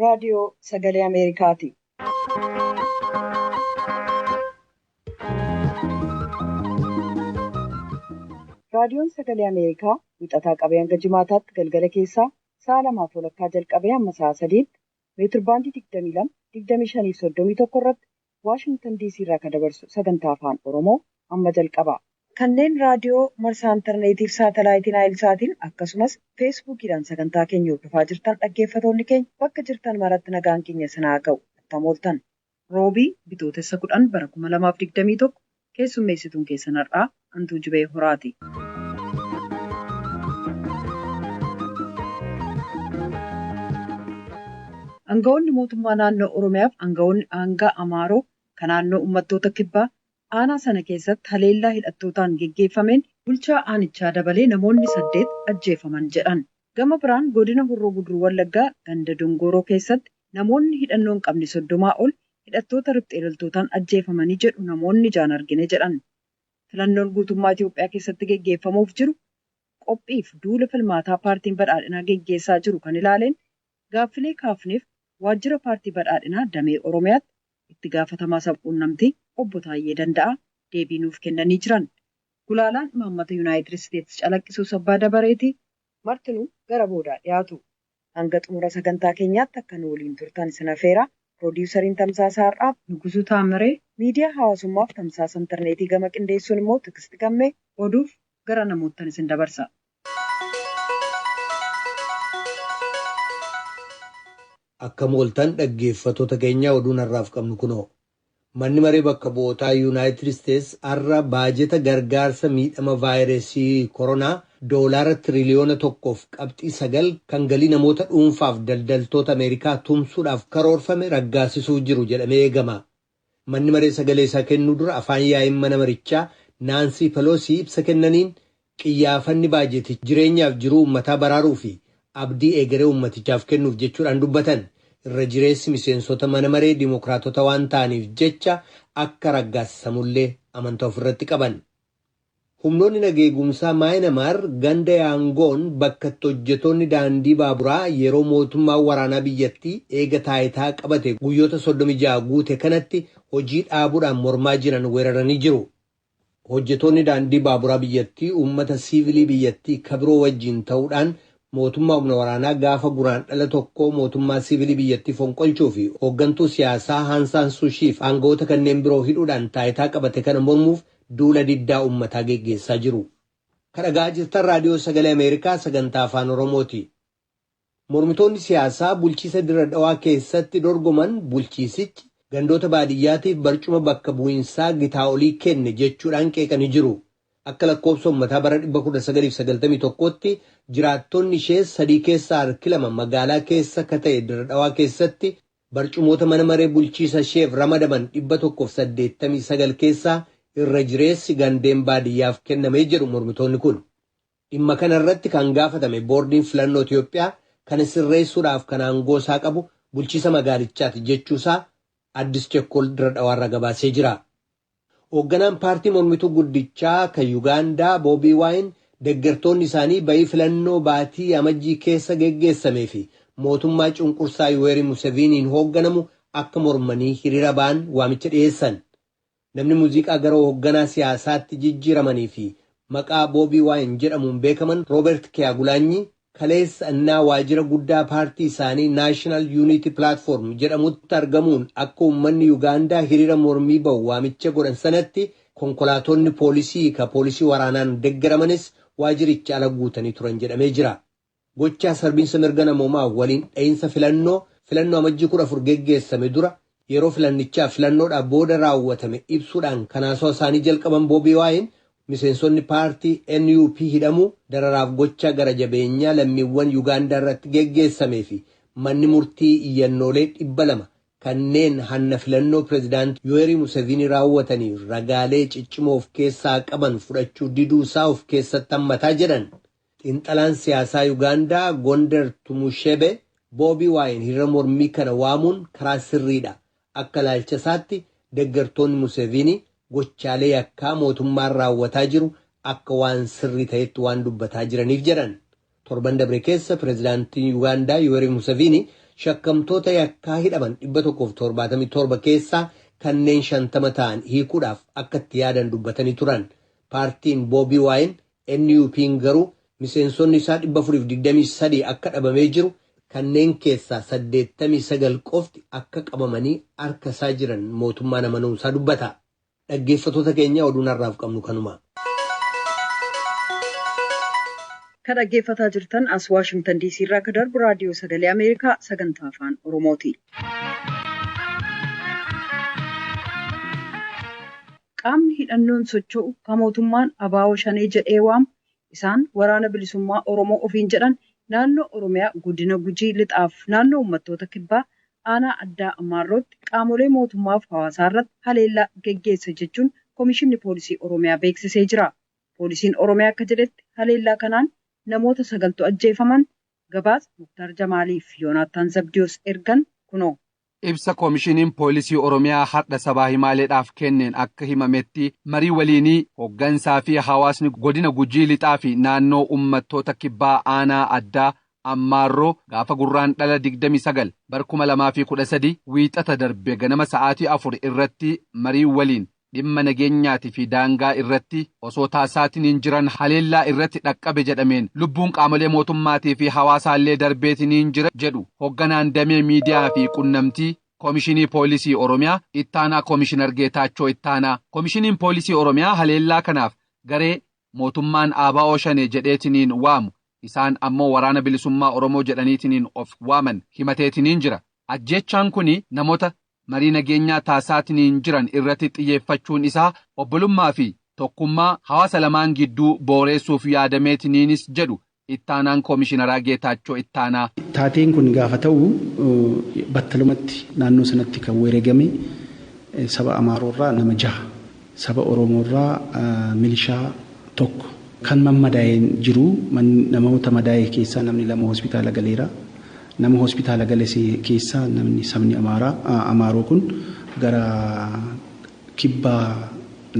Raadiyoo Sagalee Ameerikaati. Raadiyoon Sagalee Ameerikaa wixataa qabee hanga jimaataatti galgala keessaa sa'a 2:30 jalqabee hamma sa'a 3tti meetirbaandii 22, 25 fi 31 irratti Waashingtan DC irraa kan dabarsu sagantaa afaan Oromoo amma jalqaba. Kanneen raadiyoo marsaa intarneetiif saatalaayitiin Naayilsaatiin akkasumas feesbuukiidhaan sagantaa keenya hordofaa jirtan dhaggeeffatoonni keenya bakka jirtan maratti nagaan keenya sinaa ga'u attam ooltan. Roobii bitootessa 10 bara 2021 keessummeessituun keessan har'aa Antuu Jibee Horaati. Aangawoonni mootummaa naannoo Oromiyaaf aangawoonni aangaa Amaaroo kan naannoo uummattoota kibbaa aanaa sana keessatti haleellaa hidhattootaan geggeeffameen bulchaa aanichaa dabalee namoonni 8 ajjeefaman jedhan. Gama biraan godina Horroo Guduruu Wallaggaa ganda Dongoroo keessatti namoonni hidhannoo hin qabne 30 ol hidhattoota riphxee loltootaan ajjeefamanii jedhu namoonni ijaan argine jedhan. Filannoon guutummaa Itoophiyaa keessatti geggeeffamuuf jiru qophiif duula filmaataa paartiin badhaadhinaa geggeessaa jiru kan ilaaleen gaaffilee kaafneef waajjira paartii badhaadhinaa damee Oromiyaatti itti gaafatamaa sabquunnamtii obbo Taayyee Danda'aa deebii nuuf kennanii jiran. Gulaalaan imaammata Yuunaayitid Isteetsi calaqqisuu sabbaa dabareetii martinuu gara boodaa dhiyaatu. Hanga xumura sagantaa keenyaatti akka nu waliin turtan sin afeera. Piroodiwusariin Tamsaasa Har'aaf Nugusuu Taamiree, miidiyaa hawaasummaaf tamsaasa intarneetii gama qindeessuun immoo Tigisti Gammee oduuf gara namoottan isin dabarsa. Akkam ooltan dhaggeeffattoota keenya oduun har'aaf qabnu kunoo. Manni maree bakka bu'ootaa Yuunaayitid Isteets har'a baajeta gargaarsa miidhama vaayirasii koronaa doolaara tiriliyoona 1.9 kan galii namoota dhuunfaaf daldaltoota Ameerikaa tumsuudhaaf karoorfame raggaasisuuf jiru jedhamee eegama. Manni maree sagalee isaa kennuu dura afaan yaa'iin mana marichaa Naansii Peloosii ibsa kennaniin qiyyaafanni baajetii jireenyaaf jiruu uummataa baraaruu fi abdii egeree uummatichaaf kennuuf jechuudhaan dubbatan. Irra jireessi miseensota mana maree dimookiraatota waan ta'aniif jecha akka raggaasisamullee amantaa ofirratti qaban. Humnoonni nageegumsaa Maayinamaar ganda Yaangoon bakka itti hojjetoonni daandii baaburaa yeroo mootummaan waraanaa biyyattii eega taayitaa qabate guyyoota 36 guute kanatti hojii dhaabuudhaan mormaa jiran weeraranii jiru. Hojjetoonni daandii baaburaa biyyattii uummata siivilii biyyattii kabiroo wajjin ta'uudhaan mootummaa humna waraanaa gaafa guraandhala tokkoo mootummaa siivilii biyyattii fonqolchuu fi hooggantuu siyaasaa Haansaan Sushiif aangawoota kanneen biroo hidhuudhaan taayitaa qabate kana mormuuf duula diddaa uummataa geggeessaa jiru. Kan dhaga'aa jirtan raadiyoo sagalee Ameerikaa sagantaa afaan Oromooti. Mormitoonni siyaasaa bulchiisa dirra dhawaa keessatti dorgoman bulchiisichi gandoota baadiyyaatiif barcuma bakka bu'iinsaa gitaa olii kenne jechuudhaan qeeqanii jiru. Akka lakkoofsa uummataa bara 1991tti jiraattonni ishee sadii keessaa harki lama magaalaa keessa akka ta'e dirra dhawaa keessatti barcumoota mana maree bulchiisa isheef ramadaman 189 keessaa irra jireessi gandeen baadiyyaaf kennamee jedhu mormitoonni kun. Dhimma kana irratti kan gaafatame boordiin filannoo Itoophiyaa kana sirreessuudhaaf kan aangoo isaa qabu bulchiisa magaalichaati jechuusaa Addis Chekkol dirra dhawaarra gabaasee jira. Hoogganaan paartii mormituu guddichaa kan Yuugaandaa Boobii Waayin deeggartoonni isaanii bayii filannoo baatii amajjii keessa geggeessamee fi mootummaa cunqursaa Yuweeri Museviiniin hoogganamu akka mormanii hiriira ba'an waamicha dhiyeessan. Namni muuziqaa gara hoogganaa siyaasaatti jijjiiramanii fi maqaa Boobii Waayin jedhamuun beekaman Roobert Kiyaagulaanyi kaleessa innaa waajjira guddaa paartii isaanii National Unity Platform jedhamutti argamuun akka uummanni Yuugaandaa hiriira mormii ba'u waamicha godhan sanatti konkolaatonni poolisii ka poolisii waraanaan deeggaramanis waajjiricha ala guutanii turan jedhamee jira. Gochaa sarbiinsa mirga namoomaa waliin dha'iinsa filannoo amajjii 14 geggeessame dura yeroo filannichaa filannoodhaa booda raawwatame ibsuudhaan kan haasawaa isaanii jalqaban Boobii Waayin miseensonni paartii NUP hidhamuu dararaaf gochaa gara jabeenyaa lammiiwwan Yuugaandaa irratti geggeessamee fi manni murtii iyyannoolee 200 kanneen hanna filannoo pireezidaantii Yoweri Museveni raawwatanii ragaalee ciccimoo of keessaa qaban fudhachuu diduu isaa of keessatti hammataa jedhan. Xiinxalaan siyaasaa Yuugaandaa Gondar Tumushebe Boobii Waayin hiriira mormii kana waamuun karaa sirriidha. Akka ilaalcha isaatti deeggartoonni Museveni gochaalee yakkaa mootummaan raawwataa jiru akka waan sirrii ta'etti waan dubbataa jiraniif jedhan. Torban dabre keessa pireezidaantiin Yuugaandaa Yoweri Museveni Shakkamtoota yakkaa hidhaman 177 keessaa kanneen 50 ta'an hiikuudhaaf akka itti yaadan dubbatanii turan. Paartiin Boobii Waayin NUP'n garuu miseensonni isaa 423 akka dhabamee jiru kanneen keessaa 89 qofti akka qabamanii harka isaa jiran mootummaan amanuu isaa dubbata. Dhaggeeffattoota keenya oduun har'aaf qabnu kanuma. Kan dhaggeeffataa jirtan as Waashingtan DC irraa akka darbu raadiyoo sagalee Ameerikaa sagantaa afaan Oromooti. Qaamni hidhannoon socho'u kan mootummaan ABO Shanee jedhee waamu isaan waraana bilisummaa Oromoo ofiin jedhan naannoo Oromiyaa godina Gujii lixaaf naannoo uummattoota kibbaa aanaa addaa Amaarrootti qaamolee mootummaaf hawaasaa irratti haleellaa geggeesse jechuun Komishinni Poolisii Oromiyaa beeksisee jira. Poolisiin Oromiyaa akka jedhetti haleellaa kanaan namoota 9tu ajjeefaman. Gabaasa Muktaar Jamaaliif Yoonaattaan Zabdiyoos ergan kunoo. Ibsa Komishiniin Poolisii Oromiyaa har'a sabaa himaaleedhaaf kenneen akka himametti marii waliinii hooggansaa fi hawaasni godina Gujii lixaa fi naannoo uummattoota kibbaa aanaa addaa Ammaarroo gaafa gurraan dhala 29 bar 2013 wiixata darbe ganama sa'aatii 4 irratti marii waliin dhimma nageenyaatii fi daangaa irratti osoo taasisaatiin jiran haleellaa irratti dhaqqabe jedhameen lubbuun qaamolee mootummaatii fi hawaasaallee darbeetiniin jira jedhu hoogganaan damee miidiyaa fi qunnamtii Komishinii Poolisii Oromiyaa Ittaanaa Komishinar Geetaachoo Ittaanaa. Komishiniin Poolisii Oromiyaa haleellaa kanaaf garee mootummaan ABO Shanee jedheetiniin waamu isaan ammoo waraana bilisummaa Oromoo jedhaniitiniin of waaman himateetiniin jira. Ajjeechaan kuni namoota marii nageenyaa taasisaatiin jiran irratti xiyyeeffachuun isaa obbolummaa fi tokkummaa hawaasa lamaan gidduu booreessuuf yaadameetiniinis jedhu Ittaanaan Komishinaraa Geetaachoo Ittaanaa. Taateen kun gaafa ta'u battalumatti naannoo sanatti kan wareegame saba Amaarorraa nama 6, saba Oromoorraa milishaa 1 kan mammadaa'ee jiru. Namoota madaa'e keessaa namni 2 hospitaala galeera. Nama hospitaala gale keessaa namni sabni Amaaroo kun gara kibbaa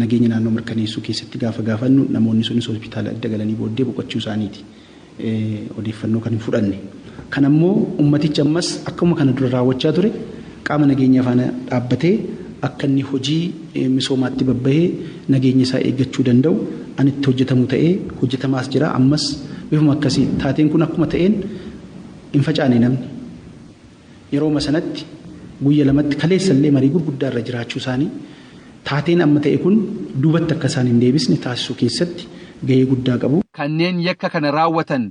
nageenya naannoo mirkaneessuu keessatti gaafa gaafannu namoonni sunis hospitaala adda galanii booddee boqochuu isaaniiti. Odeeffannoo kan hin fudhanne. Kan ammoo ummatichi ammas akkuma kana dura raawwachaa ture qaama nageenya faana dhaabbatee akka inni hojii misoomaatti babbahee nageenya isaa eeggachuu danda'u an itti hojjetamu ta'ee hojjetamaas jira. Ammas bifuma akkasii taateen kun akkuma ta'een hin facaane namni. Yerooma sanatti guyya lamatti kaleessallee marii gurguddaa irra jiraachuu isaanii taateen amma ta'e kun duubatti akka isaan hin deebisne taasisuu keessatti gahee guddaa qabu. Kanneen yakka kana raawwatan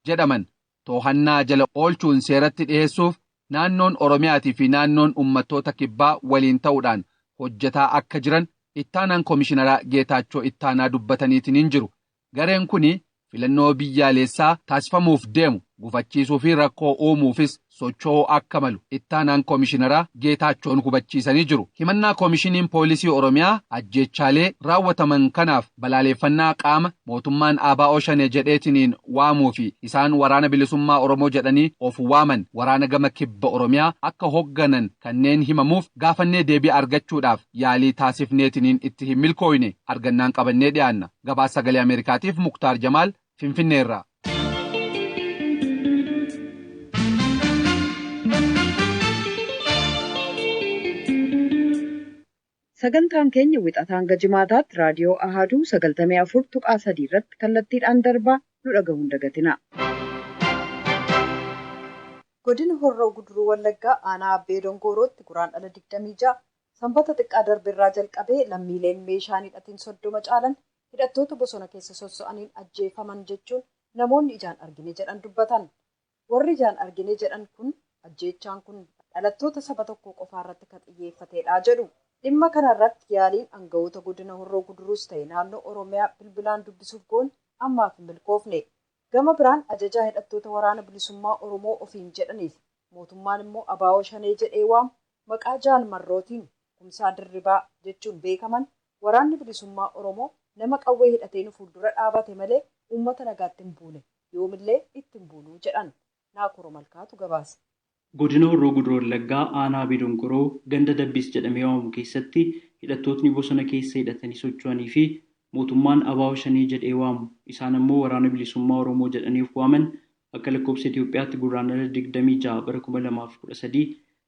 jedhaman to'annaa jala oolchuun seeratti dhiyeessuuf naannoon Oromiyaatii fi naannoon uummattoota kibbaa waliin ta'uudhaan hojjetaa akka jiran Ittaanaan Komishinaraa Geetaachoo Ittaanaa dubbataniitiin hin jiru. Gareen kuni filannoo biyyaalessaa taasifamuuf deemu gufachiisuu fi rakkoo uumuufis socho'uu akka malu Ittaanaan Komishinaraa Geetaachoon hubachiisanii jiru. Himannaa Komishiniin Poolisii Oromiyaa ajjeechaalee raawwataman kanaaf balaaleffannaa qaama mootummaan ABO Shanee jedheetiniin waamuu fi isaan waraana bilisummaa Oromoo jedhanii of waaman waraana gama kibba Oromiyaa akka hoogganan kanneen himamuuf gaafannee deebii argachuudhaaf yaalii taasifneetiniin itti hin milkooyne argannaan qabannee dhiyaanna. Gabaasa Sagalee Ameerikaatiif Muktaar Jamaal Finfinneerraa. Sagantaan keenya wixataa hanga jimaataatti raadiyoo Ahaduu 94.3 irratti kallattiidhaan darbaa nu dhagahuun dagatina. Godina Horroo Guduruu Wallaggaa aanaa Abbee Dongoorootti guraan dhala 26 sanbata xiqqaa darbeerraa jalqabee lammiileen meeshaan hidhatiin 30 caalan hidhattoota bosona keessa sosso'aniin ajjeefaman jechuun namoonni ijaan argine jedhan dubbatan. Warri ijaan argine jedhan kun ajjeechaan kun dhalattoota saba tokko qofaarratti kan xiyyeeffatedha jedhu. Dhimma kanarratti yaaliin aangawoota godina Horroo Guduruus ta'e naannoo Oromiyaa bilbilaan dubbisuuf goone ammaaf hin milkoofne. Gama biraan ajajaa hidhattoota waraana bilisummaa Oromoo ofiin jedhaniif mootummaan immoo ABO Shanee jedhee waamu maqaa Jaal Marrootiin Kumsaa Dirribaa jechuun beekaman waraanni bilisummaa Oromoo nama qawwee hidhatee nu fuuldura dhaabate malee uummata nagaatti hin buune yoomillee itti hin buunuu jedhan. Naakoro Malkaatu gabaase. Godina Horroo Guduruu Wallaggaa aanaa Abbee Dongoroo ganda Dabbis jedhamee waamamu keessatti hidhattootni bosona keessa hidhatanii socho'anii fi mootummaan ABO Shanee jedhee waamu isaan ammoo waraana bilisummaa Oromoo jedhanii of waaman Akka lakkoofsa Itoophiyaatti Guraandhala 26 bara 2013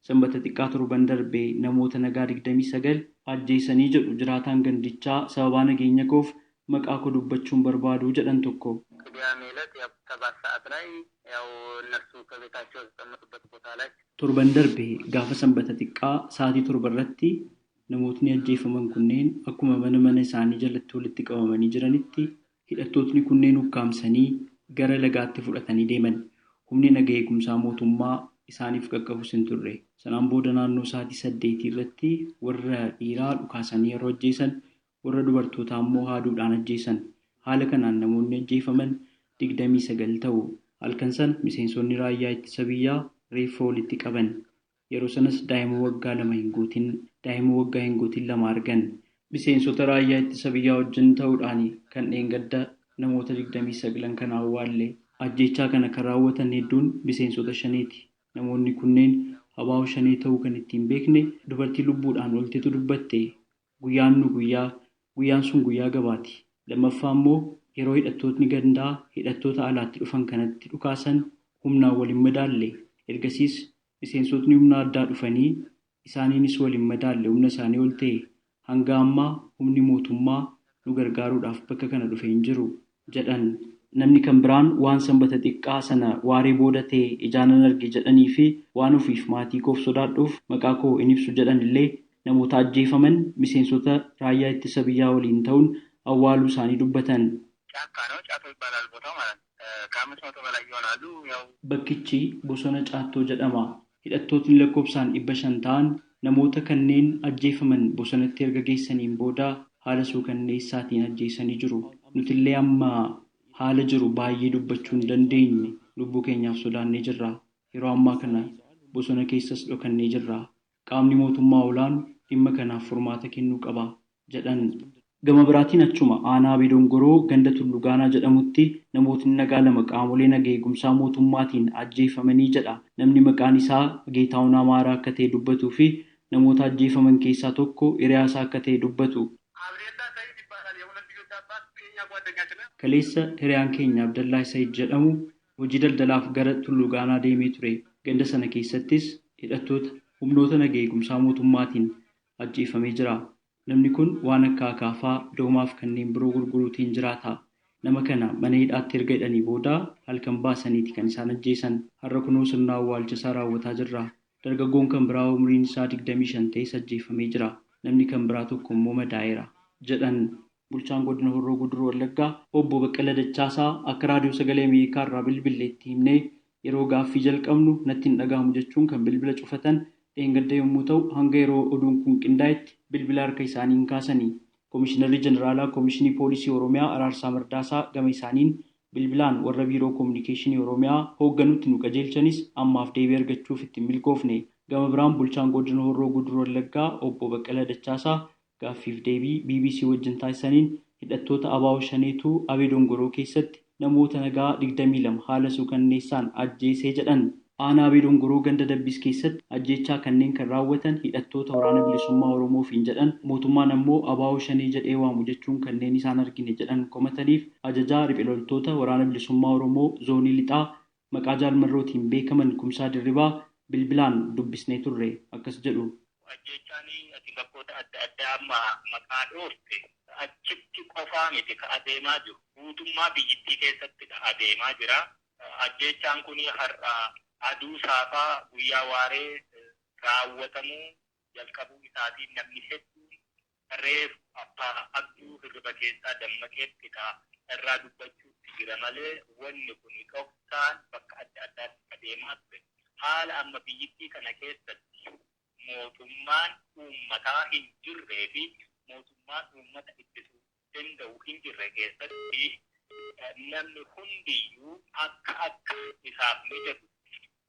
sanbata xiqqaa torban darbe namoota nagaa 29 ajjeesanii jedhu jiraataan gandichaa sababaa nageenya koof maqaa koo dubbachuun barbaadu jedhan tokko. Torban darbe gaafa sanbata xiqqaa sa'aatii 7 irratti namootni ajjeefaman kunneen akkuma mana mana isaanii jalatti walitti qabamanii jiranitti hidhattootni kunneen ukkaamsanii gara lagaatti fudhatanii deeman. Humni naga eegumsaa mootummaa isaaniif qaqqabus hin turre. Sanaan booda naannoo sa'aatii 8 irratti warra dhiiraa dhukaasanii yeroo ajjeesan, warra dubartootaa immoo haaduudhaan ajjeesan. Haala kanaan namoonni ajjeefaman 29 ta'u. Halkan sana miseensonni raayyaa ittisa biyyaa reeffa walitti qaban. Yeroo sanas daa'ima waggaa 2 hin guutin daa'ima waggaa hin guutin 2 argan. Miseensota raayyaa ittisa biyyaa wajjin ta'uudhaan kan dheengadda namoota 29 kana awwaalle. Ajjeechaa kana kan raawwatan hedduun miseensota shaneeti. Namoonni kunneen abaaboo shanee ta'uu kan ittiin beekne dubartii lubbuudhaan ooltetu dubbatte. Guyyaan nu guyyaan sun guyyaa gabaati. Lammaffaa immoo yeroo hidhattootni gandaa hidhattoota alaatti dhufan kanatti dhukaasan humnaan waliin madaalle. Ergasiis miseensotni humna addaa dhufanii isaaniinis waliin madaalle humna isaanii ol ta'e. Hanga ammaa humni mootummaa nu gargaaruudhaaf bakka kana dhufe hin jiru jedhan. Namni kan biraan waan sanbata xiqqaa sana waaree booda ta'e ijaanan arge jedhanii fi waan ofiif maatii koof sodaadhuuf maqaa koo hin ibsu jedhan illee namoota ajjeefaman miseensota raayyaa ittisa biyyaa waliin ta'uun awwaaluu isaanii dubbatan. Bakkichi bosona Caattoo jedhama. Hidhattootni lakkoofsaan 500 ta'an namoota kanneen ajjeefaman bosonatti erga geessaniin booda haala suukanneessaatiin ajjeesanii jiru. Nutillee amma haala jiru baay'ee dubbachuu hin dandeenye lubbuu keenyaaf sodaannee jirra. Yeroo ammaa kana bosona keessas dhokannee jirra. Qaamni mootummaa olaanu dhimma kanaaf furmaata kennuu qaba jedhan. Gama biraatiin achuma aanaa Abee Dongoroo ganda Tullugaanaa jedhamutti namootni nagaa lama qaamolee naga eegumsaa mootummaatiin ajjeefamanii jedha. Namni maqaan isaa Geetaawun Amaaraa akka ta'e dubbatuu fi namoota ajjeefaman keessaa tokko hiriyaasaa akka ta'e dubbatu. Kaleessa hiriyaan keenya Abdallaa Said jedhamu hojii daldalaaf gara Tullugaanaa deemee ture. Ganda sana keessattis hidhattoota humnoota naga eegumsaa mootummaatiin ajjeefamee jira. Namni kun waan akka akaafaa, doomaaf kanneen biroo gurguruutiin jiraata. Nama kana mana hidhaatti erga hidhanii booda halkan baasaniiti kan isaan ajjeesan. Har'a kunoo sirna awwaalcha isaa raawwataa jirra. Dargaggoon kan biraa umriin isaa 25 ta'es ajjeefamee jira. Namni kan biraa tokko immoo madaa'eera jedhan. Bulchaan godina Horroo Guduruu Wallaggaa obbo Baqqala Dachaasaa akka raadiyoo sagalee Ameerikaa irraa bilbilleetti himnee yeroo gaaffii jalqabnu natti hin dhaga'amu jechuun kan bilbila cufatan dheengadda yommuu ta'u hanga yeroo oduun kun qindaa'etti bilbila harka isaaniin kaasanii. Komishinarri Jeneraalaa Komishinii Poolisii Oromiyaa Araarsaa Mardaasaa gama isaaniin bilbilaan warra Biiroo Kominikeeshinii Oromiyaa hoogganutti nu qajeelchanis ammaaf deebii argachuuf itti hin milkoofne. Gama biraan bulchaan godina Horroo Guduruu Wallaggaa obbo Baqqala Dachaasaa gaaffiif deebii BBC wajjin taasisaniin hidhattoota abaaboo shaneetu Abee Dongoroo keessatti namoota nagaa 22 haala suukanneessaan ajjeesee jedhan. Aanaa Abee Dongoroo ganda Dabbis keessatti ajjeechaa kanneen kan raawwatan hidhattoota waraana bilisummaa Oromoofiin jedhan mootummaan ammoo abaaboo shanee jedhee waamu jechuun kanneen isaan argine jedhan komataniif ajajaa riphee waraana bilisummaa Oromoo zoonii lixaa maqaa jaalmarrootiin beekaman Kumsaa Dirribaa bilbilaan dubbisnee turre akkas jedhu. Ajjeechaan ati bakkoota adda addaa amma maqaa dhoofte achitti qofaa miti ka adeemaa jiru. Guutummaa biyyittii keessatti adeemaa jira. Ajjeechaan kun har'a aduu saafaa guyyaa waaree raawwatamuu jalqabuu isaatiin namni hedduun reefu abbaa abduu hirriba keessaa dammaqeetti ka irraa dubbachuutti jira malee wanni kun dhoksaan bakka adda addaatti adeemaa ture. Haala amma biyyittii kana keessatti mootummaan uummataa hin jirree fi mootummaan uummata ittisuu danda'u hin jirre keessatti namni hundiyyuu akka akka isaaf mijatu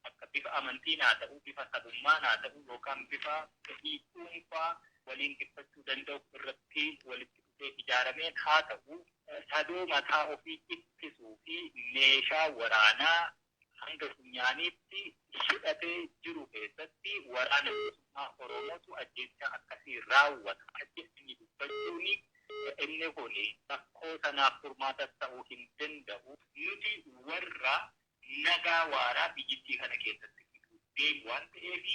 akka bifa amantiin haa ta'u, bifa sabummaan haa ta'u yookaan bifa fedhii dhuunfaa waliin dhiphachuu danda'u irratti walitti dhufee ijaarameen haa ta'u sadoo mataa ofii ittisuu fi meeshaa waraanaa hanga funyaaniitti hidhatee jiru keessatti waraana bilisummaa Oromootu ajjeechaa akkasii raawwata. Ajjeesni dubbachuun inni kun rakkoo sanaaf furmaata ta'uu hin danda'u. Nuti warra nagaa waaraa biyyittii kana keessatti fiduu deemu waan ta'eef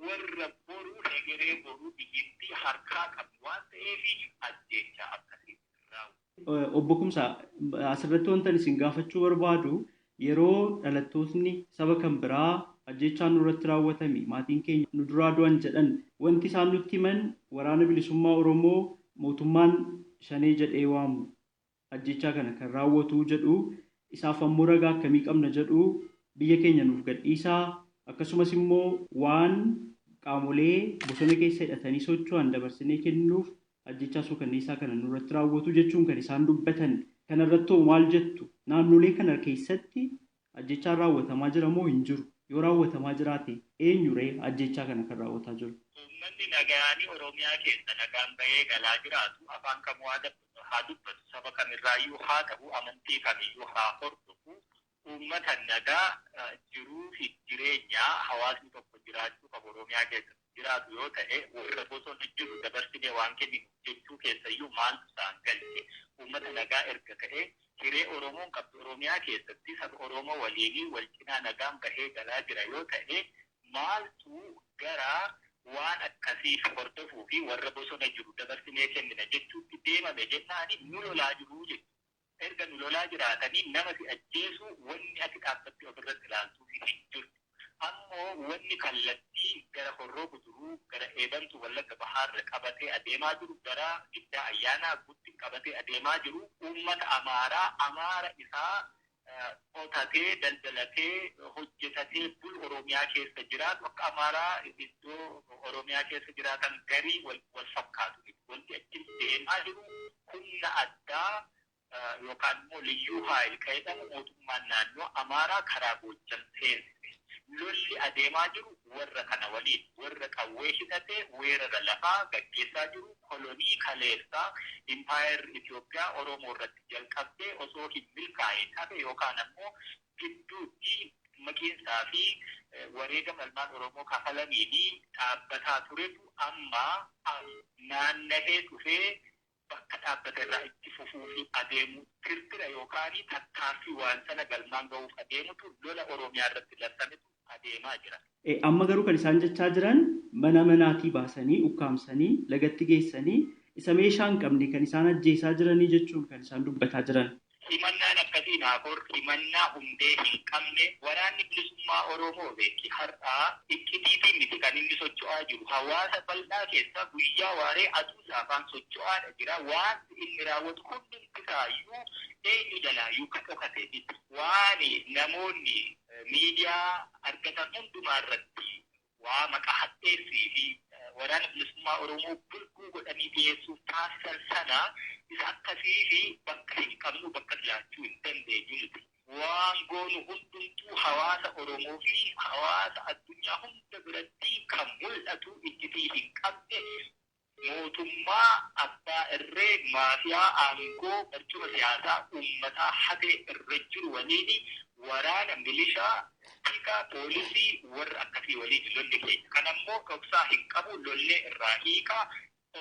warra boruu hegeree boruu biyyittii harkaa qabu waan ta'eef ajjeechaa akkasii raawwatu. Obbo Kumsaa, asirratti wanta isin gaafachuu barbaadu yeroo dhalattootni saba kan biraa ajjeechaan nurratti raawwatame maatiin keenya nu duraa du'an jedhan wanti isaan nutti himan waraana bilisummaa Oromoo mootummaan shanee jedhee waamu ajjeechaa kana kan raawwatu jedhu isaaf ammoo ragaa akkamii qabna jedhu biyya keenya nuuf gadhiisaa akkasumas immoo waan qaamolee bosona keessa hidhatanii socho'an dabarsinee kennuuf ajjechaa suukanneessaa kana nurratti raawwatu jechuun kan isaan dubbatan. Kanarratti maal jettu? Naannolee kana keessatti ajjechaan raawwatamaa jira moo hin jiru? Yoo raawwatamaa jiraate eenyuree ajjechaa kana kan raawwataa jiru? Uummanni nagaanii Oromiyaa keessa nagaan bahee galaa jiraatu afaan kamuu haa dubbatu, saba kamirraayyuu haa ta'u, amantii kamiyyuu haa hordofu, uummata nagaa jiruu fi jireenyaa hawaasni tokko jiraachuu qabu Oromiyaa keessatti jiraatu yoo ta'e warra bosona jiru dabarsinee waan kenninu jechuu keessayyuu maaltu isaan galche? Uummata nagaa erga ta'e hiree Oromoon qabdu Oromiyaa keessatti saba Oromoo waliinii wal cinaa nagaan bahee galaa jira yoo ta'e maaltu gara waan akkasii hordofuu fi warra bosona jiru dabarsinee kennina jechuutti deemame jennaani nu lolaa jiruu jechuudha. Erga nu lolaa jiraatanii nama si ajjeesu wanni ati dhaabbattee ofirratti ilaaltuu hin jirtu. Ammoo wanni kallattii gara Horroo Guduruu, gara Eebantuu Wallagga Bahaarra qabatee adeemaa jiru, gara Giddaa Ayyaanaa Guutti qabatee adeemaa jiru, uummata Amaaraa, Amaara isaa qotatee, daldalatee, hojjetatee bul Oromiyaa keessa jiraatu akka Amaaraa iddoo Oromiyaa keessa jiraatan garii wal fakkaatu. Wanti achi deemaa jiru humna addaa yookaan immoo liyyuu haayil kan jedhamu mootummaan naannoo Amaaraa karaa Goojjam seensise. Lolli adeemaa jiru warra kana waliin warra qawwee hidhatee weerara lafaa gaggeessaa jiru kolonii kaleessaa impaayar Itoophiyaa Oromoo irratti jalqabdee osoo hin milkaa'in hafe yookaan ammoo gidduutti maqiinsaa fi wareegama ilmaan Oromoo kafalaniin dhaabbataa turetu amma naanna'ee dhufee bakka dhaabbata irraa itti fufuu fi adeemu tirtira yookaan tattaaffii waan sana galmaan ga'uuf adeemutu lola Oromiyaa irratti labsametu adeemaa jira. Amma garuu kan isaan jechaa jiran mana manaatii baasanii ukkaamsanii lagatti geessanii isa meeshaa hin qabne kan isaan ajjeesaa jiranii jechuun kan isaan dubbataa jiran. Himannaan akkasii naafor himannaa hundee hin qabne waraanni bilisummaa Oromoo beeki har'aa iccitiitiin miti kan inni socho'aa jiru. Hawaasa bal'aa keessa guyyaa waaree aduu saafaan socho'aadha jira. Wanti inni raawwatu hundumti isaayyuu eenyu jalaayyuu kan dhokate miti. Waan namoonni miidiyaa argatan hundumaa irratti waa maqaa hadheessii fi waraana bilisummaa Oromoo bulguu godhanii dhiyeessuuf taasisan sana isa akkasii fi bakka hin qabnu bakka jiraachuu hin dandeenyu nuti. Waan goonu hundumtuu hawaasa Oromoo fi hawaasa addunyaa hunda biratti kan mul'atu iccitii hin qabne mootummaa abbaa irree maafiyaa aangoo barcuma siyaasaa uummataa hatee irra jiru waliin waraana milishaa tika poolisii warra akkasii waliin lolli keenya. Kanammoo dhoksaa hin qabu lollee irraa hiikaa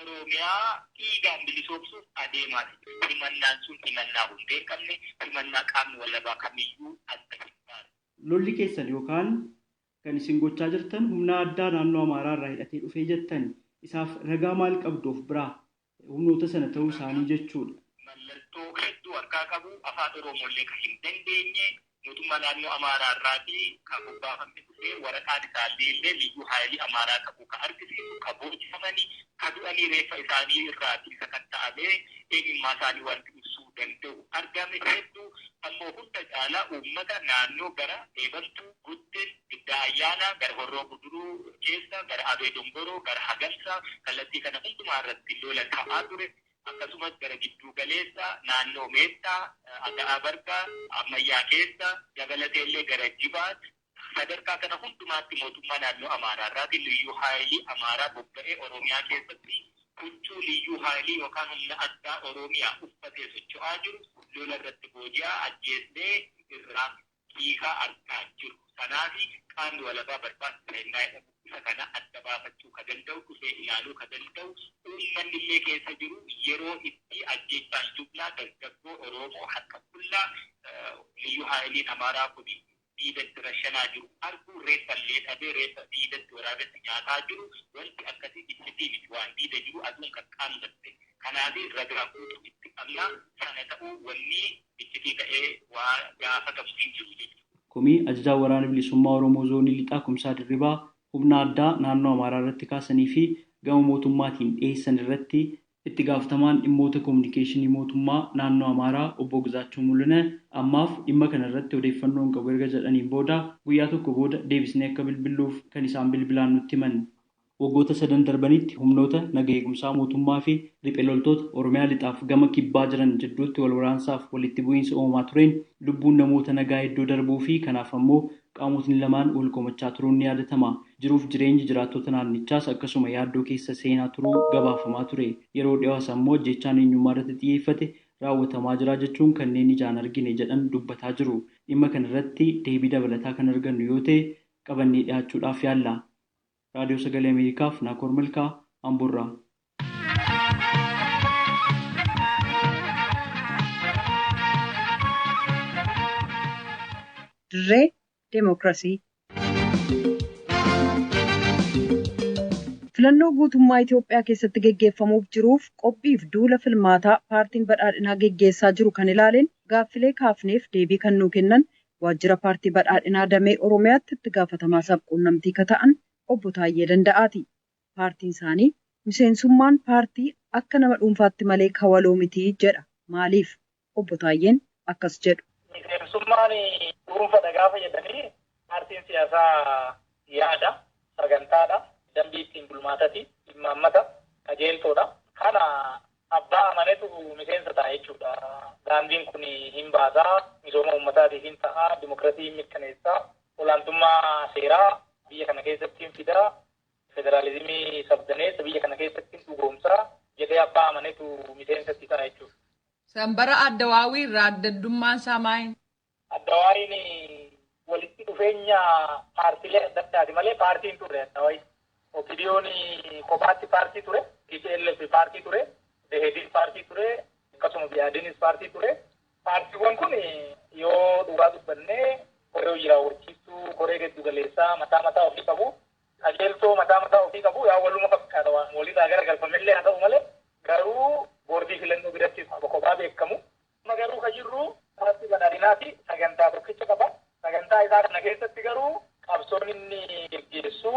Oromiyaa dhiigaan bilisoomsuuf adeemaa jira. Himannaan sun himannaa hundee hin qabne, himannaa qaamni walabaa kamiyyuu adda hin baane. Lolli keessan yookaan kan isin gochaa jirtan humna addaa naannoo Amaaraa irraa hidhatee dhufee jettan isaaf ragaa maal qabdu of biraa humnoota sana ta'uu isaanii jechuudha. Mallattoo hedduu harkaa qabu afaan Oromollee kan hin dandeenye mootummaa naannoo Amaaraa irraatii kan bobbaafamne dhufee waraqaan isaallee illee liyyuu haayilii Amaaraa qabu kan argisiisu kan boojifamanii kan du'anii reeffa isaanii irraatii sakatta'amee eenyummaa isaanii wanti ibsuu danda'u argame hedduu ammoo hunda caalaa uummata naannoo gara Eebantuu, Guddin, Giddaa Ayyaanaa, gara Horroo Guduruu keessa, gara Abee Dongoroo, gara Hagamsaa kallattii kana hundumaa irratti lola ta'aa ture. Akkasumas gara gidduu galeessa naannoo Meettaa, Aga'aa Bargaa, Ammayyaa keessa dabalatee illee gara Jibaat sadarkaa kana hundumaatti mootummaa naannoo Amaaraa irraatii liyyuu haayilii Amaaraa bobba'ee Oromiyaa keessatti huccuu liyyuu haayilii yookaan humna addaa Oromiyaa uffatee socho'aa jiru lola irratti booji'aa ajjeesnee irraa hiikaa argaa jiru. Kanaaf qaamni walabaa barbaachisaa jedhamu isa kana adda baafachuu ka danda'u dhufee ilaaluu ka danda'u uummanni illee keessa jiru yeroo itti ajjeechaan jublaa dargaggoo Oromoo harka qullaa liyyuu haayiliin Amaaraa kun diidatti rashanaa jiru arguu, reeffa illee dhabee reeffa diidatti waraabessi nyaataa jiru, wanti akkasii iccitii miti, waan diida jiru aduun qaqqaammatte. Kanaaf ragaa guutuu itti qabna, sana ta'uu wanni iccitii ta'ee waa gaafatamu hin jiru jechuudha. Komii ajajaa waraana bilisummaa Oromoo zoonii lixaa Kumsaa Dirribaa humna addaa naannoo Amaaraa irratti kaasanii fi gama mootummaatiin dhiyeessan irratti itti gaafatamaan dhimmoota koominikeeshinii mootummaa naannoo Amaaraa obbo Gizaachuu Mul'ina ammaaf dhimma kana irratti odeeffannoo hin qabu erga jedhaniin booda guyyaa tokko booda deebisnee akka bilbiluuf kan isaan bilbilaan nutti himan. Waggoota sadan darbanitti humnoota naga eegumsaa mootummaa fi riphee loltoota Oromiyaa lixaaf gama kibbaa jiran jidduutti wal waraansaaf walitti bu'iinsa uumamaa tureen lubbuun namoota nagaa hedduu darbuu fi kanaaf ammoo qaamotni lamaan wal komachaa turuun ni yaadatama. Jiruuf jireenyi jiraattota naannichaas akkasuma yaaddoo keessa seenaa turuu gabaafamaa ture. Yeroo dhiyoos ammoo jechaan eenyummaa irratti xiyyeeffate raawwatamaa jira jechuun kanneen ijaan argine jedhan dubbataa jiru. Dhimma kanarratti deebii dabalataa kan argannu yoo ta'e qabannee dhiyaachuudhaaf yaalla. Raadiyoo Sagalee Ameerikaaf Naakoor Milkaa, Amboorraa. Dirree Demookiraasii. Filannoo guutummaa Itoophiyaa keessatti geggeeffamuuf jiruuf qophiif duula filmaataa paartiin badhaadhinaa geggeessaa jiru kan ilaaleen gaaffilee kaafneef deebii kan nuu kennan waajjira paartii badhaadhinaa damee Oromiyaatti itti gaafatamaa sabquunnamtii ka ta'an obbo Taayyee Danda'aati. Paartiin isaanii miseensummaan paartii akka nama dhuunfaatti malee kawaloo miti jedha. Maaliif? Obbo Taayyeen akkas jedhu. Miseensummaan dhuunfaadha gaafa jedhanii paartiin siyaasaa yaada, sagantaadha, dambii ittiin bulmaatati, dhimma qajeeltoodha. Kana abbaa amanetu miseensa ta'a jechuudha. Daandiin kun hin baasaa, misooma uummataatiif hin ta'a, dimokiraasii hin mirkaneessaa, olaantummaa seeraa biyya kana keessatti hin fidaa, federaalizimii sabdaneessa biyya kana keessatti hin dhugoomsaa jedhee abbaa amanetu miseensatti ta'a jechuudha. Sanbara Addawaawii irraa addaddummaan isaa maali? Addawaawiin walitti dhufeenya paartiilee adda addaati malee paartiin hin turre Addawaawiin. OPDO'n kophaatti paartii ture, TPLF paartii ture, DHD'n paartii ture, akkasuma BAD'nis paartii ture. Paartiiwwan kun yoo dhugaa dubbannee koree hojii raawwachiistuu, koree giddu galeessaa mataa mataa ofii qabu, qajeeltoo mataa mataa ofii qabu, yaa waluma fakkaata waan walirraa garagalfamillee haa ta'u malee garuu boordii filannoo biratti kophaa beekamu. Amma garuu kan jirru paartii badhaadhinaati sagantaa tokkicha qaba. Sagantaa isaa kana keessatti garuu qabsoon inni geggeessu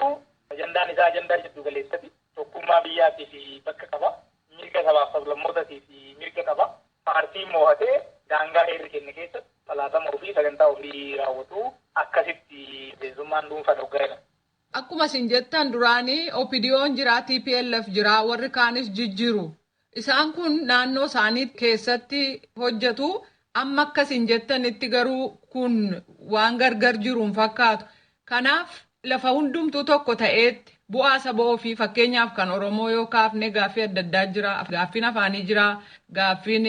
ajandaan isaa ajandaa jiddu galeessati. Tokkummaa biyyaatiif bakka qaba. Mirga sabaaf sablammootaatiif mirga qaba. Paartii moo'atee daangaa heerri kenne keessatti falaatama ofii sagantaa ofii raawwatu akkasitti miseensummaan dhuunfaa dhoggaa'edha. Akkuma isin jettan duraanii OPDO'n jira, TPLF jira, warri kaanis jijjiiru. Isaan kun naannoo isaanii keessatti hojjetu. Amma akkasin jettanitti garuu kun waan gargar jiruun fakkaatu. Kanaaf lafa hundumtuu tokko ta'eetti bu'aa saba ofii fakkeenyaaf kan Oromoo yoo kaafne gaaffii adda addaa jira. Gaaffiin afaanii jira. Gaaffiin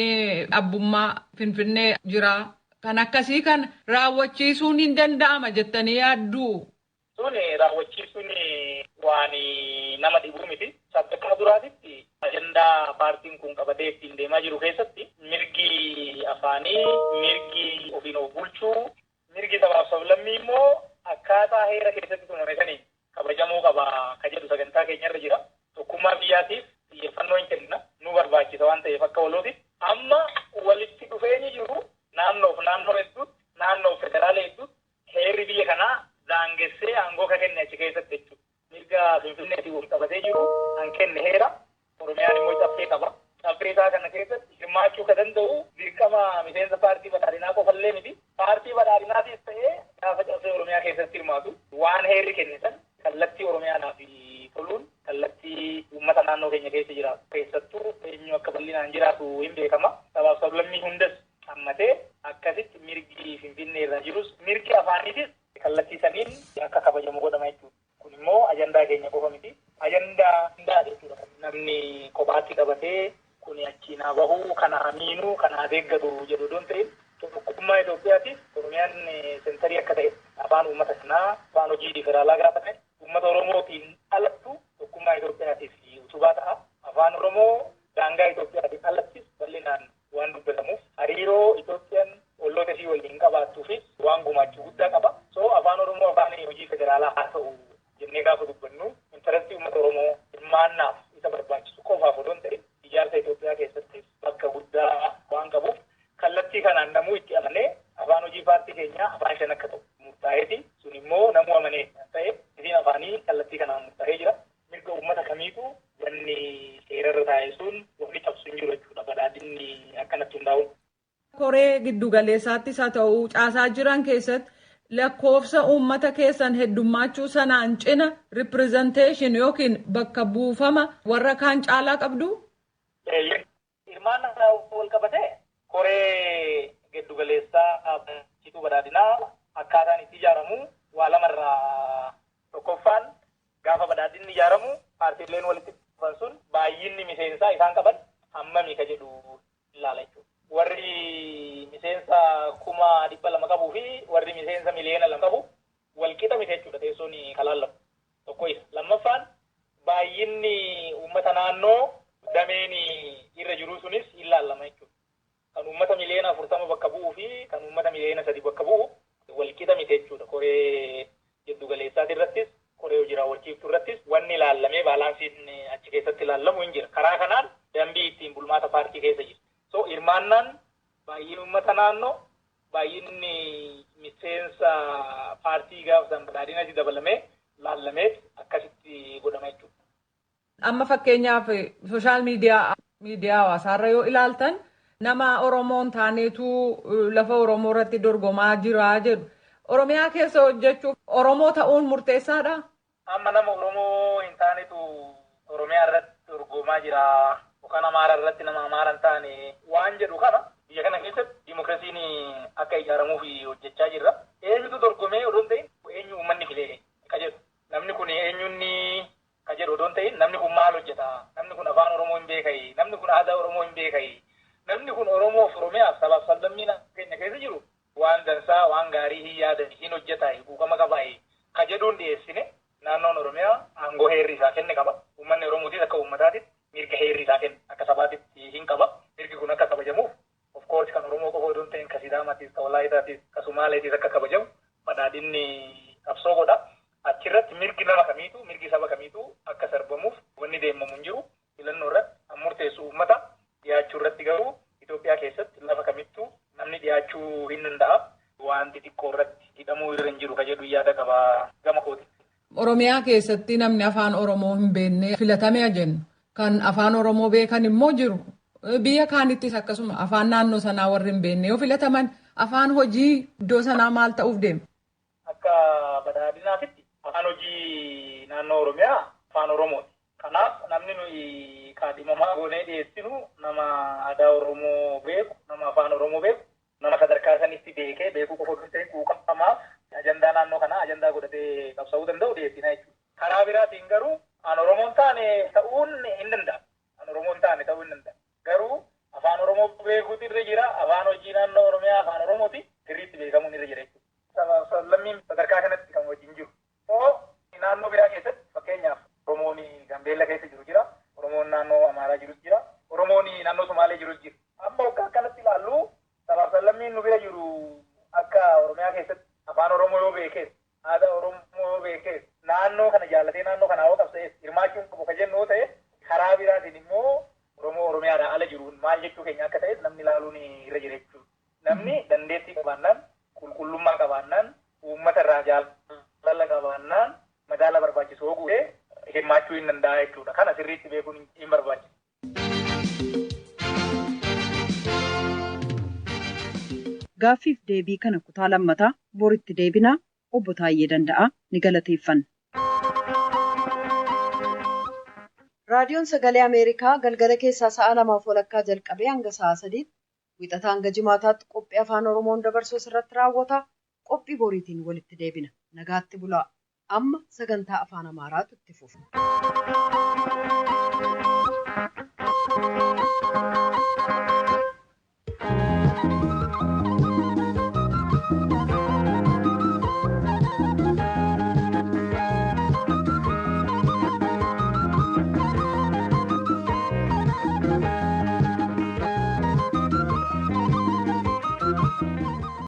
abbummaa Finfinnee jira. Kan akkasii kan raawwachiisuun hin danda'ama jettanii yaadduu. Sun raawwachiisuun waan nama dhibuu miti. Sadarkaa duraatitti ajandaa paartiin kun qabatee ittiin deemaa jiru keessatti mirgi afaanii, mirgi ofiin of bulchuu, mirgi sabaaf sablammii immoo akkaataa heera keessatti tumame saniin kabajamuu qaba ka jedhu sagantaa keenyarra jira. Tokkummaa biyyaatiif xiyyeeffannoo hin kenna nu barbaachisa waan ta'eef akka walootiif. Amma walitti dhufeenyi jiru naannoof naannoo hedduutti, naannoof federaala hedduutti heerri biyya kanaa daangessee aangoo ka kenne achi keessatti jechuudha. Mirga Finfinneetiin wal qabatee jiru kan kenne heera. Oromiyaan immoo caffee qaba. Caffee isaa kana keessatti hirmaachuu ka danda'u dirqama miseensa paartii badhaadhinaa qofallee miti. Paartii badhaadhinaatis ta'ee gaafa caffee Oromiyaa keessatti hirmaatu waan heerri kenne san kallattii Oromiyaadhaaf toluun kallattii uummata naannoo keenya keessa jiraatu. Keessattuu eenyu akka bal'inaan jiraatu hin beekama. Sabaaf sablammii hundas hammatee akkasitti mirgi Finfinnee irra jirus mirgi afaaniitis kallattii saniin akka kabajamu godhama jechuudha. Kun immoo ajandaa keenya qofa miti. Ajandaa hundaa jechuudha. Namni kophaatti qabatee kun achiin haa bahuu, kana haa miinuu, kana haa deeggatu jedhu odoon ta'in tokkummaa Itoophiyaatiif Oromiyaan sentarii akka ta'e afaan uummata sanaa afaan hojii federaalaa gaafa ta'e uummata Oromootiin alattu tokkummaa Itoophiyaatiif utubaa ta'a. Afaan Oromoo daangaa Itoophiyaatiin alattis bal'inaan waan dubbatamuuf hariiroo Itoophiyaan olloota ishii waliin qabaattuufis waan gumaachuu guddaa qaba. Kanaan namuu itti amanee afaan hojii paartii keenyaa afaan 5 akka ta'u murtaa'eeti. Sun immoo namuu amanee ta'e isiin afaanii kallattii kanaan murtaa'ee jira. Mirga uummata kamiitu wanni seerarra taa'e sun wanni cabsu hin jiru jechuudha. Badhaadhinni akkanatti hundaa'u. Koree giddugaleessaattis haa ta'u caasaa jiran keessatti lakkoofsa uummata keessan heddummaachuu sanaan cina representation yookiin bakka buufama warra kaan caalaa qabdu. Hirmaannaa wal qabatee koree giddugaleessaa paartii badhaadhinaa akkaataan itti ijaaramu waa lamarraa tokkoffaan gaafa badhaadhinni ijaaramu paartiileen walitti dhufan sun baay'inni miseensaa isaan qaban hammami ka jedhu ilaala jechuudha. Warri miseensa 200,000 qabuu fi warri miseensa 2 miliyoona qabu walqixa miti jechuudha teessoon kalaallamu. Tokko isa. Lammaffaan baay'inni uummata naannoo dameen irra jiru sunis ilaallama jechuudha. Kan uummata 40 miliyoona bakka bu'uu fi kan uummata 3 miliyoona bakka bu'u walqixa miti jechuudha. Koree giddugaleessaati irrattis koree hojii raawwachiiftuu irrattis wanni ilaallamee baalaansiin achi keessatti ilaallamu hin jira. Karaa kanaan dambii ittiin bulmaata paartii keessa jira. So hirmaannaan baay'inni uummata naannoo baay'inni miseensa paartii gaafa san badhaadhinatti dabalamee laallamee akkasitti godhama jechuudha. Amma fakkeenyaaf sooshaal miidiyaa hawaasaarra yoo ilaaltan nama Oromoon taaneetu lafa Oromoo irratti dorgomaa jira jedhu. Oromiyaa keessa hojjechuuf Oromoo ta'uun murteessaadha. Amma nama Oromoo hin taanetu Oromiyaa irratti dorgomaa jira. Yookaan Amaara irratti nama Amaara hin taane waan jedhu kana biyya kana keessatti dimookiraasiin akka ijaaramuuf hojjechaa jirra. Eenyutu dorgomee odoo hin ta'in eenyu uummanni filee ka jedhu. Namni kun eenyunni ka jedhu odoo hin ta'in namni kun maal hojjeta? Namni kun afaan Oromoo hin beekai? Namni kun aadaa Oromoo hin beekai? Namni kun Oromoof Oromiyaaf sabaaf sablammiin keenya keessa jiru waan dansaa waan gaarii hin yaadan hin hojjetaa quuqama qabaa ka jedhuun dhiyeessine naannoon Oromiyaa aangoo heerri isaa kenne qaba. Uummanni Oromootis akka uummataatitti mirga heerri isaa kenne akka sabaatitti hin qaba. Mirgi kun akka kabajamuuf of course kan Oromoo qofa odoo hin ta'in ka Sidaamaatis, ka Walaayitaatis, ka Sumaaleetis akka kabajamu badhaadhinni qabsoo godha. Achirratti mirgi nama kamiitu mirgi saba kamiitu akka sarbamuuf wanni deemamu hin jiru. Filannoo irratti kan murteessu uummata dhiyaachuu irratti garuu Itoophiyaa keessatti lafa kamittuu namni dhiyaachuu hin danda'a. Wanti xiqqoo irratti hidhamuu irra hin jiru ka jedhu yaada qaba gama kooti. Oromiyaa keessatti namni afaan Oromoo hin beekne filatamee jennu. Kan afaan Oromoo beekan immoo jiru. Biyya kaanittis akkasuma afaan naannoo sanaa warri hin beekne yoo filataman afaan hojii iddoo sanaa maal ta'uuf deema? Akka badhaadhinaatitti afaan hojii naannoo Oromiyaa afaan Oromooti. Kanaaf namni nuyi kaadhimamaa goonee dhiyeessinu nama aadaa Oromoo beeku, nama afaan Oromoo beeku, nama sadarkaa sanitti beekee beekuu qofa osoo hin ta'in quuqamaaf ajandaa naannoo kanaa ajandaa godhatee qabsa'uu danda'u dhiyeessina jechuudha. Karaa biraatiin garuu an Oromoon taane ta'uun hin danda'amu. An Oromoon taane ta'uu hin danda'amu. Garuu afaan Oromoo beekuutu irra jira. Afaan hojii naannoo Oromiyaa afaan Oromooti sirriitti beekamuun irra jira jechuudha. Sablammiin sadarkaa kanatti kan wajjin jiru. Naannoo biraa keessatti fakkeenyaaf Oromoon Gambeella keessa jiru jira. Oromoon naannoo Amaaraa jirus jira. Oromoon naannoo Somaalee jirus jira. Amma waggaa akkanatti ilaallu sabaaf sablammiin nu bira jiru akka Oromiyaa keessatti afaan Oromoo yoo beekes, aadaa Oromoo yoo beekes, naannoo kana jaallatee naannoo kana hawwa qabsa'es hirmaachuun qabu ka jennu yoo ta'e karaa biraatiin immoo Oromoo Oromiyaadhaa ala jiruun maal jechuu keenya akka ta'es namni ilaaluun irra jira jechuudha. Namni dandeettii qabaannaan, qulqullummaa qabaannaan, uummata irraa jaalala qabaannaan madaala barbaachisu yoo guute hirmaachuu hin danda'a jechuudha. Kana sirriitti beekuun hin barbaachisu. Gaaffiif deebii kana kutaa lammataa boritti deebinaa obbo Taayyee Danda'aa ni galateeffanna. Raadiyoon Sagalee Ameerikaa galgala keessaa sa'a 2:30 jalqabee hanga sa'a 3tti wixataa hanga jimaataatti qophii afaan Oromoon dabarsuu irratti raawwata. Qophii boriitiin walitti deebina. Nagaatti bulaa. Amma sagantaa afaan Amaaraatu itti fufa.